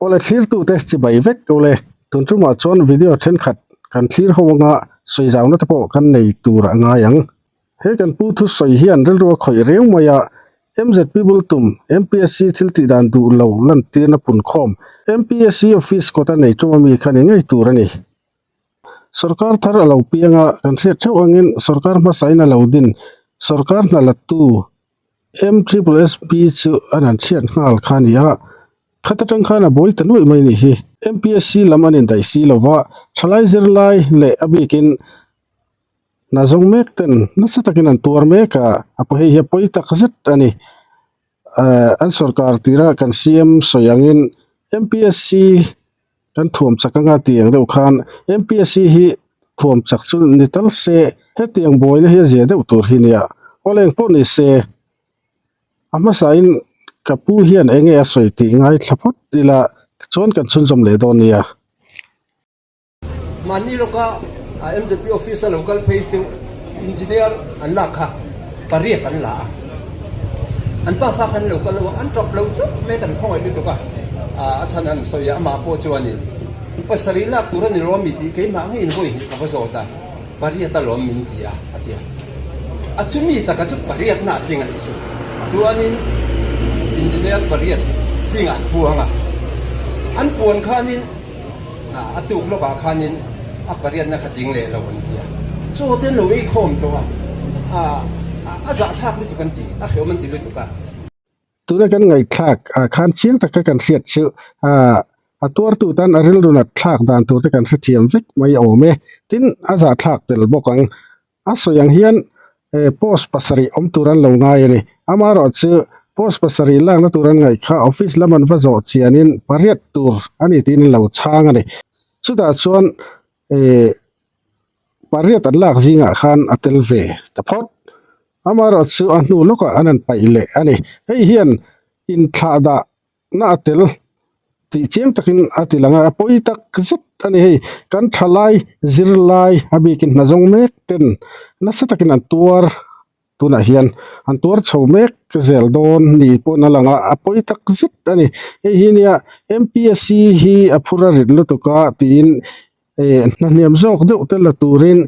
Awle thlirtute chibai vek awle tun tumah chuan video thenkhat kan thlir ho anga sawi zauna te pawh kan nei tur a ngai ang. He kan pu thusawi hian rilru a khawih reu mai a, MZP bul tum MPSC thil tih dan duh lo lantirna punkhawm MPSC office kawta nei tuma mi kha ni ngei tur a ni. Sorkar thar a lo piang a, kan hriat theuh angin sorkar hmasain a lo din sorkar hna lattu MSSB chu an han chhiat nghal kha a ni a, khat atang khan a buai ta nuaih mai a nih hi. MPSC lam an indaih si lo va, thalai zirlai leh a bikin hna zawng mek ten nasa takin an tuar mek a, a paw hei hi a pawi tak zet a ni. Ehh an sorkar tira kan CM sawi angin MPSC Kan thuam chak anga tiang deuh khan MPSC hi thuam chak chu ni tal se hetiang buaina hi a zia deuh tur hi nia. Aw leng pawh ni se a hmasain ka pu hian eng nge a sawi tih ngaithla phawt ila chuan kan chhunzawm leh dawn nia. Mahni lawka MZP office a lo kal phei chu engineer an lak kha pariat an la a, an pafa khan lo kal lo a, an tap lo chauh mai kan khawngaih lutuk a, a chhan an sawi a, amah pawh chuanin pasarih lak tur a ni lawm mi tih keimah ngeiin vawi hnih ka va zawt a, pariat a lawm min ti a, a ti a, a chumi taka chu pariat na a tling a nih chu, chuanin engineer pariat tling an puang a, an puan khanin. A tuk lawkah khanin a pariatna kha tling leh lo an ti a, chaw te an lo ei khawm tawh a, a zahthlak lutuk an ti, a hreawm an ti lutuk a. Tuna kan ngaihthlak ah khan chiang taka kan hriat chu a tuartu tan a rilru nat thlak dan tur te kan hrethiam vek mai awm e, tin a zahthlak tel bawk ang. A sawi ang hian post pasarih awm tur an lo ngai a ni. Amaherawh chu post pasarih lakna tur an ngaih kha office lam an va zawh chianin pariat tur a ni tiin an lo chhang a ni. Chutah chuan pariat an lak zingah khan a tel ve ta phawt. Amaherawh chu a hnu lawkah an han paih leh a ni. Hei hian inthlah dah na a tel tih chiang takin a ti lang a, a pawi tak zet a ni hei kan thalai zirlai a bikin hna zawng mek ten nasa takin an tuar tunah hian an tuar chho mek zel dawn ni pawhin a lang a, a pawi tak zet a ni hei hi nia M P S C hi a phur a rit lutuk a tiin eh hna hniam zawk deuh te la turin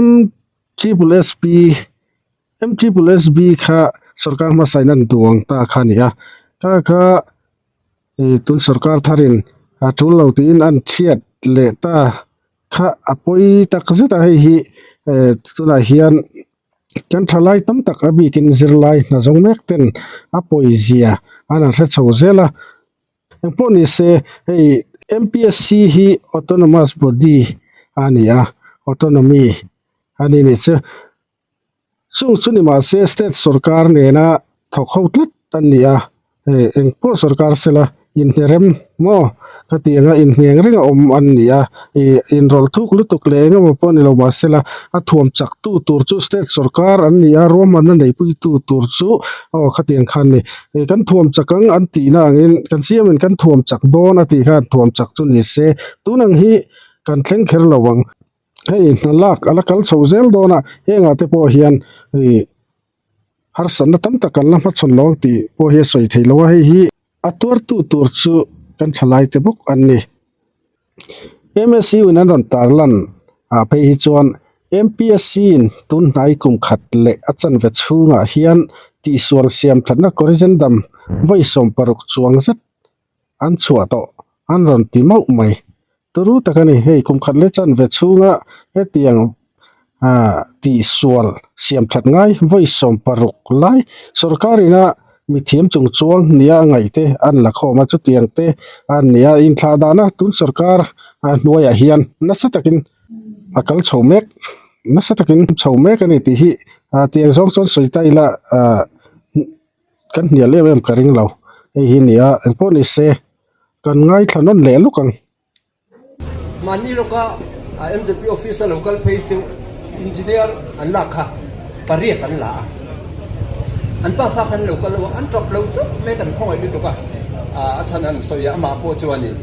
M triple S P MSSB kha sorkar hmasa in an duang ta kha a ni a, kha kha ih tun sorkar tharin a tul lo tiin an chhiat leh ta kha a pawi tak zet a hei hi eh tunah hian kan thalai tam tak a bikin zirlai hna zawng mek ten a pawi zia an han hre chho zel a, engpawh ni se hei M P S C hi autonomous body a ni a autonomy a ni ni chu. Chung chu ni mahse state sorkar nena thawk ho tlat an ni a, hei eng pawh sorkar sela inhnerem maw ka tih anga inhneng reng a awm an ni a, ih inrawlh thuk lutuk leh eng emaw pawh ni lo mahsela a thuam chak tu tur chu state sorkar an ni a, ruahmanna neipuitu tur chu aw khatiang khan ni, ih kan thuam chak ang an tihna angin kan siamin kan thuam chak dawn a tih khan thuam chak chu ni se tun ang hi kan thleng kher lo ang. Hei hna lak a la kal chho zel dawn a, hengah te pawh hian ih harsatna tam tak an la hmachhawn lo ang tih pawh hi a sawi thei lo a, hei hi a tuartu tur chu kan thalai te bawk an ni. M S U in an rawn tarlan ah phei hi chuan M P S C in tun hnai kum khat leh a chanve chhungah hian tihsual siam thatna corrigendum vawi 16 chuang zet an chhuah tawh an rawn ti mauh mai. Turu tak a ni, hei kum khat leh chanve chhunga hetiang ah tihsual siam that ngai vawi 16 lai sorkar ina mithiam chung chuang nia a ngaih te an la khawm a, chutiang te an ni a, inthlah dana tun sorkar hnuaiah hian nasa takin a kal chho mek nasa takin chho mek a ni tih hi ah tiang zawng chuan sawi ta ila ah. Kan hnial em em ka ring lo, hei hi nia engpawh ni se kan ngaithla nawn leh lawk ang. Mahni lawka MZP office a lo kal phei chu engineer an lak kha pariat an la a, an pafa khan lo kal lo a, an tap lo chauh mai kan khawngaih lutuk a, a chhan an sawi a, amah pawh chuanin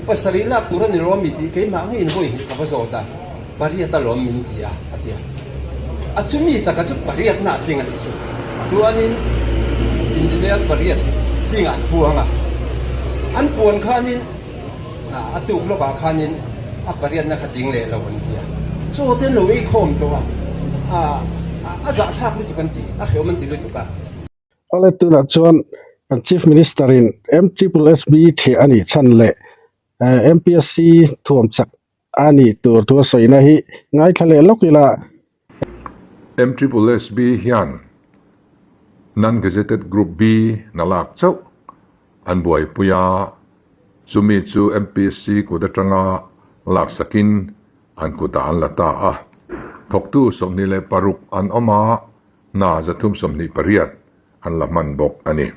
pasarih lak tur a ni lo ami tih keimah ngeiin vawi hnih ka va zawt a. Pariat a lawm min ti a, a ti a. A chumi taka chu pariatna a tling a nih chu. Chuanin engineer pariat tlingah an puang a. An puan khanin a tuk lawkah khanin a pariatna kha tling leh lo an ti a. Chaw te an lo ei khawm tawh a, a zahthlak lutuk an ti, a hreawm an ti lutuk a. Awle tunah chuan kan Chief Minister in MSSB theh a nih chhan leh MPSC thuam chak a nih tur thu a sawina hi ngaithla leh lawk ila. MSSB hian Non-Gazetted Group B na lak chauh an buaipui a, chumi chu MPSC kut atanga laksakin an kutah an la ta a. Thawktu 26 an awm a, hna 328 an la hman bawk a ni.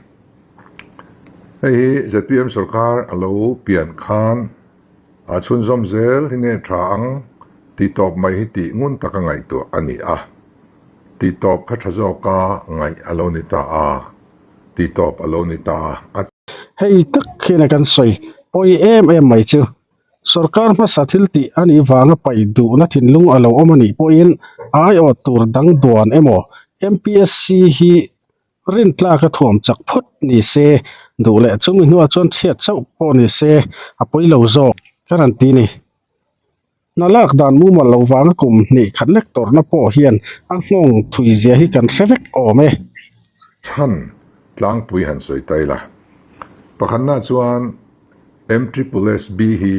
Hei hi zpm sorkar a lo pian khan a chhunzawm zel hi nge tha ang tih tawp mai hi tih ngun taka ngaihtuah a ni a. Tih tawp kha tha zawka ngaih a lo ni ta a, tih tawp a lo ni ta a. Hei tak hian a kan sawi pawi em em mai chu Sorkar hmasa thil tih a nih vanga paih duhna thinlung a lo awm a nih pawhin aiawh tur dang duan emaw MPSC hi rintlak a thuam chak phawt ni se, duh leh chumi hnuah chuan chhiat chauh pawh ni se a pawi lo zawk ka rawn ti ni. Hna lak dan mumal lo vanga kum hnih khat lek tawrhna pawh hian a nghawng thui zia hi kan hre vek awm e. Chhan tlangpui han sawi ta ila. Pakhatna chuan MSSB hi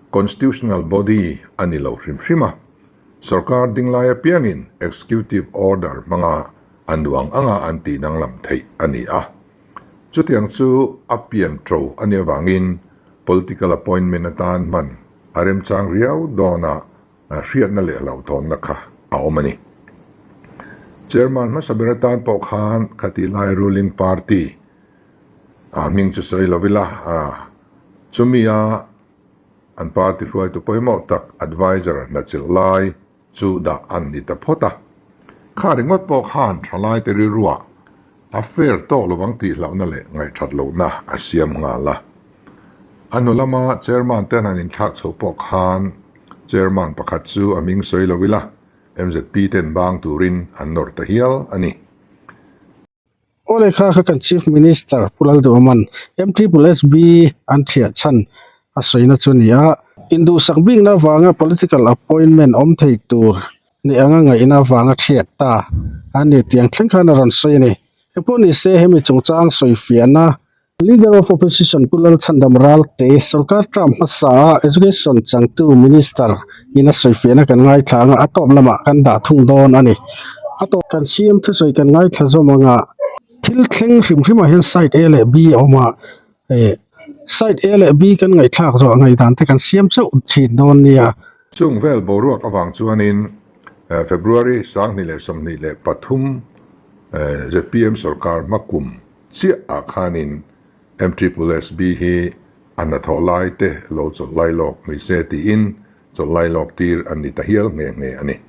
constitutional body a ni lo hrim hrim a, sorkar dinglai apiangin executive order hmanga an duh ang anga an tih danglam theih a ni a. Chutiang chu a pian ṭo a nih avangin political appointment atan hman a remchang riau dawn a, hriatna leh hlauhthawnna kha a awm a ni. Chairman hmasa ber atan pawh khan khatih lai ruling party A hming chu sawi lo ila, chumi a an party hruaitu pawimawh tak adviser hnachilh lai chu dah an ni ta phawt a. Kha ringawt pawh khan thalaite rilruah a fair tawk lovang tih hlauhna leh ngaihthat lohna a siam nghal a. A hnu lama chairman ten han inthlak chhoh pawh khan chairman pakhat chu a hming sawi lo ila, MZP ten bang turin an nawr ta hial a ni. Aw lehkha kha kan Chief Minister Pu Lalduhawman MSSB an thiah chhan a sawina chu a ni a. Induhsak bikna avanga political appointment awm thei tur ni anga ngaihna avanga thiat ta a ni tih ang thleng khan a rawn sawi a ni. Engpawh ni se hemi chungchang sawifiahna Leader of Opposition Pu Lalchhandam Ralte, sorkar term hmasa a Education changtu Minister in a sawifiahna kan ngaithla anga a tawp lamah kan dah thung dawn a ni. A tawp kan CM thusawi kan ngaithla zawm anga thil thleng hrim hrimah hian side A leh B a awm a, eh side A leh B kan ngaihthlak zawh ngaihdan te kan siam chauh thin dawn nia. Chung vel boruak avang chuanin February 2023 zpm sorkar hma kum Chiah ah khanin MSSB hi a hnathawh lai te lo chawlh lai lawk mai se tiin chawlh lai lawk tir an ni ta hial nghe nghe a ni.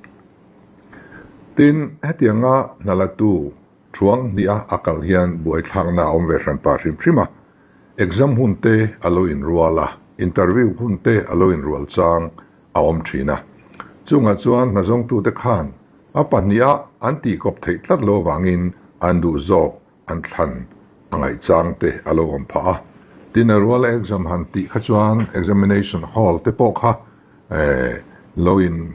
Tin, hetianga hnalatu thuang hnih a a kal hian buaithlakna a awm ve hran pah hrim hrim a, exam hun te a lo inrual a, interview hun te a lo inrual chang a awm thin a. Chungah chuan hnazawngtute khan a pahniha an tihkawp theih tlat lo avangin an duh zawk an thlan a ngaihchang te a lo awm phah a. Tin, a ruala exam han tih kha chuan examination hall te pawh kha lo in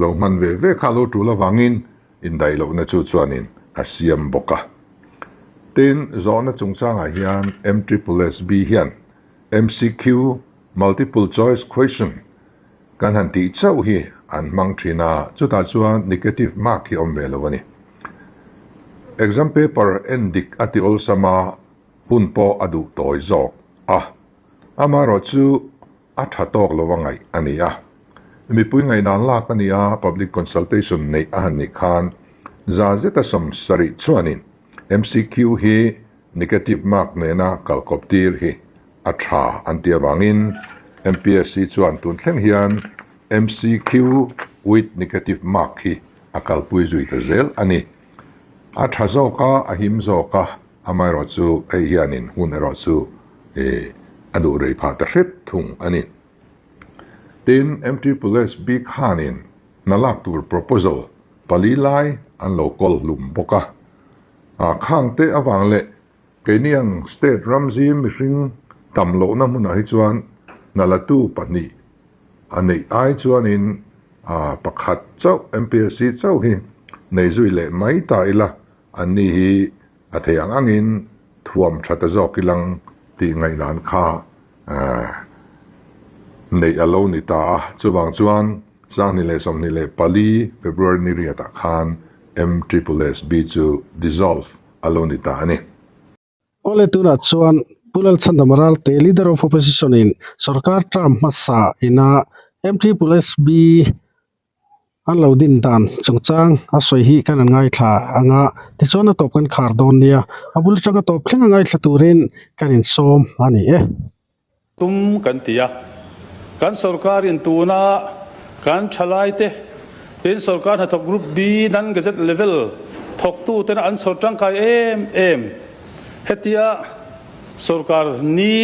lo hman ve ve kha a lo tul avangin indaih lohna chu chuanin a siam bawk a. Tin, zawhna chungchangah hian MSSB hian MCQ, Multiple Choice Question, Kan han tih chauh hi an hmang thin a, chutah chuan negative mark hi awm ve lo a ni. Exam paper en dik a ti awlsam a, hun pawh a duh tawi zawk a. Amaherawh chu a tha tawk lo a ngaih a ni a. Mipui ngaihdan lak a ni a, public consultation neih a han nih khan za zeta 70 chuanin MCQ hi negative mark nena kalkawp tir hi a tha an tih avangin MPSC chuan tun thleng hian MCQ with negative mark hi a kalpui zui ta zel a ni. A tha zawk a, a him zawk a, amaherawh chu hei hianin hun erawh chu a duh rei phah ta hret thung a ni. Tin, MTPLSB khanin hna lak tur proposal pali lai an lo kawl hlum bawk a, khangte avang leh Keini ang state ramzim mihring tam lohna hmunah hi chuan hnalatu pahnih a neih ai chuanin pakhat chauh MPSC chauh hi nei zui leh mai ta ila anni hi a thei ang angin thuam tha ta zawk ilang tih ngaihdan kha neih a lo ni ta a. Chuvang chuan 2024 February ni riatah khan MSSB chu dissolve a lo ni ta a ni. Awle tunah chuan Pu Lalchhandama Ralte Leader of Opposition in sorkar term hmasa ina MSSB an lo din dan chungchang a sawi hi kan an ngaithla ang a, tichuan a tawp kan khar dawn nia, a bul atanga tawp thleng a ngaithla turin kan insawm a ni e. Tum kan ti a, kan sorkarin tuna kan thalaite tin sorkar hnathawk Group B non-gazette level thawktuten an chhawr tangkai em em. Hetia sorkar ni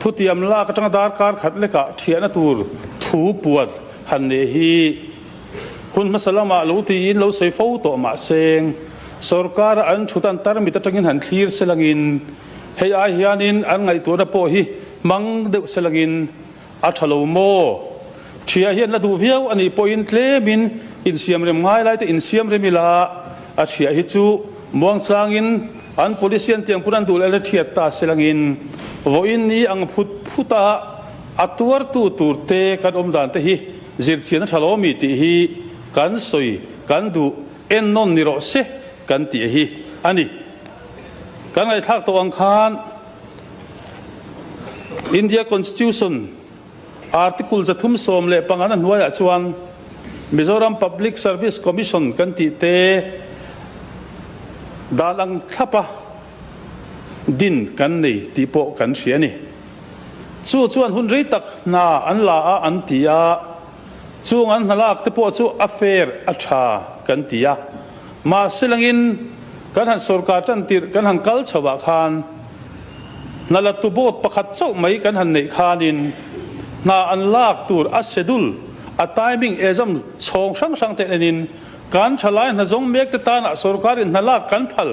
thutiam lak atanga darkar khat lekah thiahna tur thu puat han nei hi hun hmasa lamah lo tiin lo sawi fo tawh mahse sorkara an thut an tarmit atangin han thlir selangin hei ai hianin an ngaihtuahna pawh hi hmang deuh selangin a tha lo maw? Thiah hian la duh viau a nih pawhin tlemin insiamrem ngai lai te insiamrem ila a thiah hi chu muangchangin an policy an tiang pawn an duh leh la thiat ta selangin vawiin ni ang phut phut a a tuartu tur te kan awm dan te hi zirchian a tha lo ami tih hi kan sawi kan duh ennawn ni rawh se kan tih hi a ni. Kan ngaihthlak tawh ang khan India Constitution Article 315 a hnuaiah chuan Mizoram Public Service Commission kan tih te dan ang thlapa din kan nei tih pawh kan hria a ni. Chu chuan hun rei tak hna an la a an ti a, chung an hna lak te pawh chu a fair a tha kan ti a. Mahse langin kan han sorkar tan tirh kan han kal chho ah khan hna la tu board pakhat chauh mai kan han neih khanin hna an lak tur a schedule a timing exam chhawng hrang hrang te enin kan thalai hna zawng mek te tanah sorkarin hna lak kan phal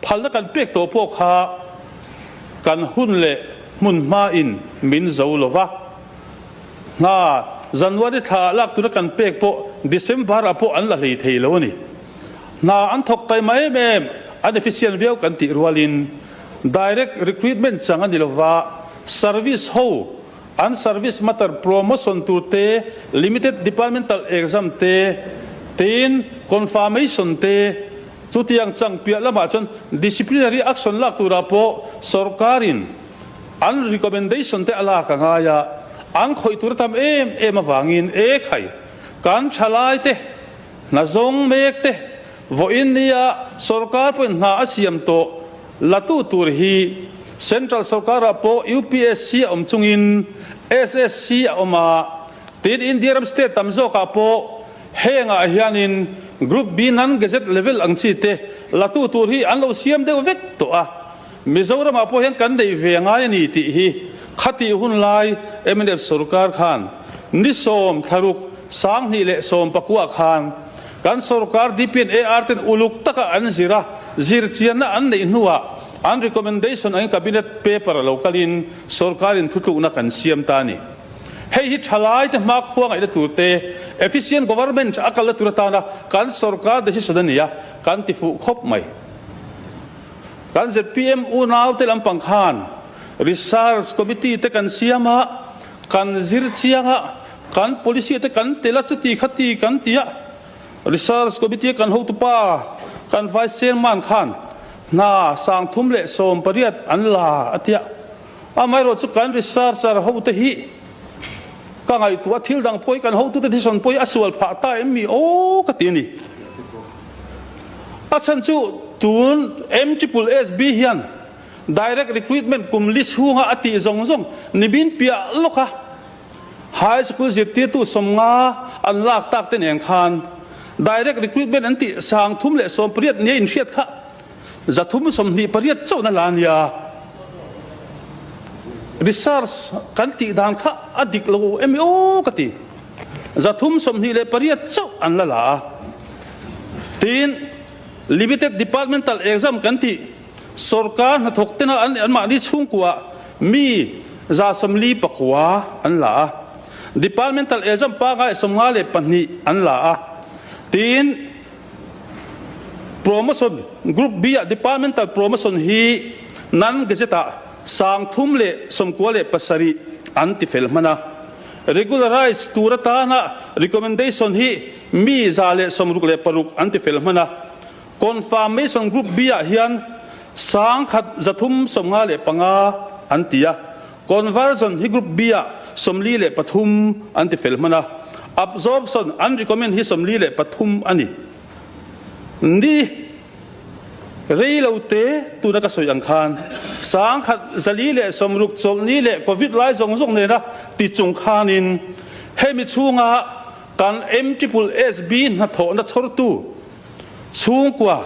phalna kan pek tawh pawh kha kan hun leh hmun hma in min zo lova. Hna, January thla ah lak tura kan pek pawh December ah pawh an la hlei thei lo a ni. Hna an thawk taima em em, an efficient viau kan tih rualin direct recruitment chang a ni lova, service ho an service matter promotion tur te, limited departmental exam te, tin confirmation te, chutiang chang piah lamah chuan disciplinary action lak turah pawh sorkarin An recommendation te a lak a ngai a, an khawih tur a tam em em avangin e khai, kan thalai te, hna zawng mek te, vawiin nia sorkar pawhin hna a siam tawh latu tur hi Central sorkarah pawh UPSC a awm chungin SSC a awm a, tin India ram state tam zawkah pawh hengah hianin Group B non-gazette level ang chi te latu tur hi an lo siam deuh vek tawh a. Mizoramah pawh hian kan neih ve ngai a ni tih hi khatih hun lai mnf sorkar khan ni sawm thlaruk 2019 khan kan sorkar DPNAR ten uluk taka an zir a, zirchianna an neih hnuah an recommendation angin cabinet paper a lo kalin sorkarin thutlukna kan siam ta a ni. Hei hi thalaite hmakhua ngaihna tur te, efficient government a kalna tur atana kan sorkar decision a ni a, kan ti fuh khawp mai. Kan zpm unaute lampang khan Research Committee te kan siam a, kan zir chiang a, kan policy te kan tel a, chuti khati kan ti a. Research Committee a kan hotupa kan Vice Chairman khan hna 318 an la a ti a. Amaherawh chu kan researcher hote hi ka ngaihtuah a, thil dang pawh hi kan hotute decision pawh hi a sual phah ta em mi aw ka ti a ni. A chhan chu tun MSSB hian direct recruitment kum li chhunga a tih zawng zawng nimin piah lawka high school zirtirtu 50 an lak tak te nen khan direct recruitment an tih 318 nia inhriat kha 328 chauhna la nia. Research kan tih dan kha a dik lo em aw ka ti. 328 chauh an la la a. Tin, Limited Departmental Exam kan tih sorkar hnathawk tena an anmahni chhungkua mi 49 an la a, Departmental Exam pangai 52 an la a, tiin Promotion Group B-ah Departmental Promotion hi Non-Gazette-ah 397 an tifel hman a. Regularise tur atana recommendation hi mi 166 an tifel hman a. Confirmation Group B-ah hian 1355 an ti a. Conversion hi Group B-ah 43 an tifel hman a. Absorption an recommend hi 43 a ni. Ni rei lo te tuna ka sawi ang khan 1460 chawlhni leh Covid lai zawng zawng nena ti chung khanin hemi chhunga kan MSSB hnathawhna chhawrtu chhungkua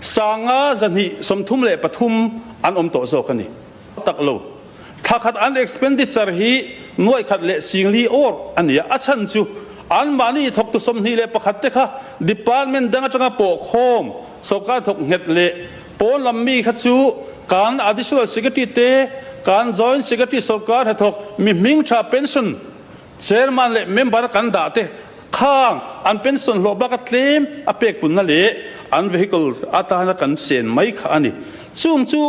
5233 an awm tawh zawk a ni. Tak lo. Thla khat an expenditure hi nuaih khat leh singli awr a ni a, a chhan chu anmahni thawktu 21 te kha department dang atanga pawh khawm sawrkar thawk nghet leh pawn lam mi kha chu kan additional secretary te, kan joint secretary sawrkar hnathawk mi hming tha pension chairman leh member kan dah te khang an pension hlawh bak a tlem a pek punna leh an vehicle atana kan sen mai kha a ni. Chung chu.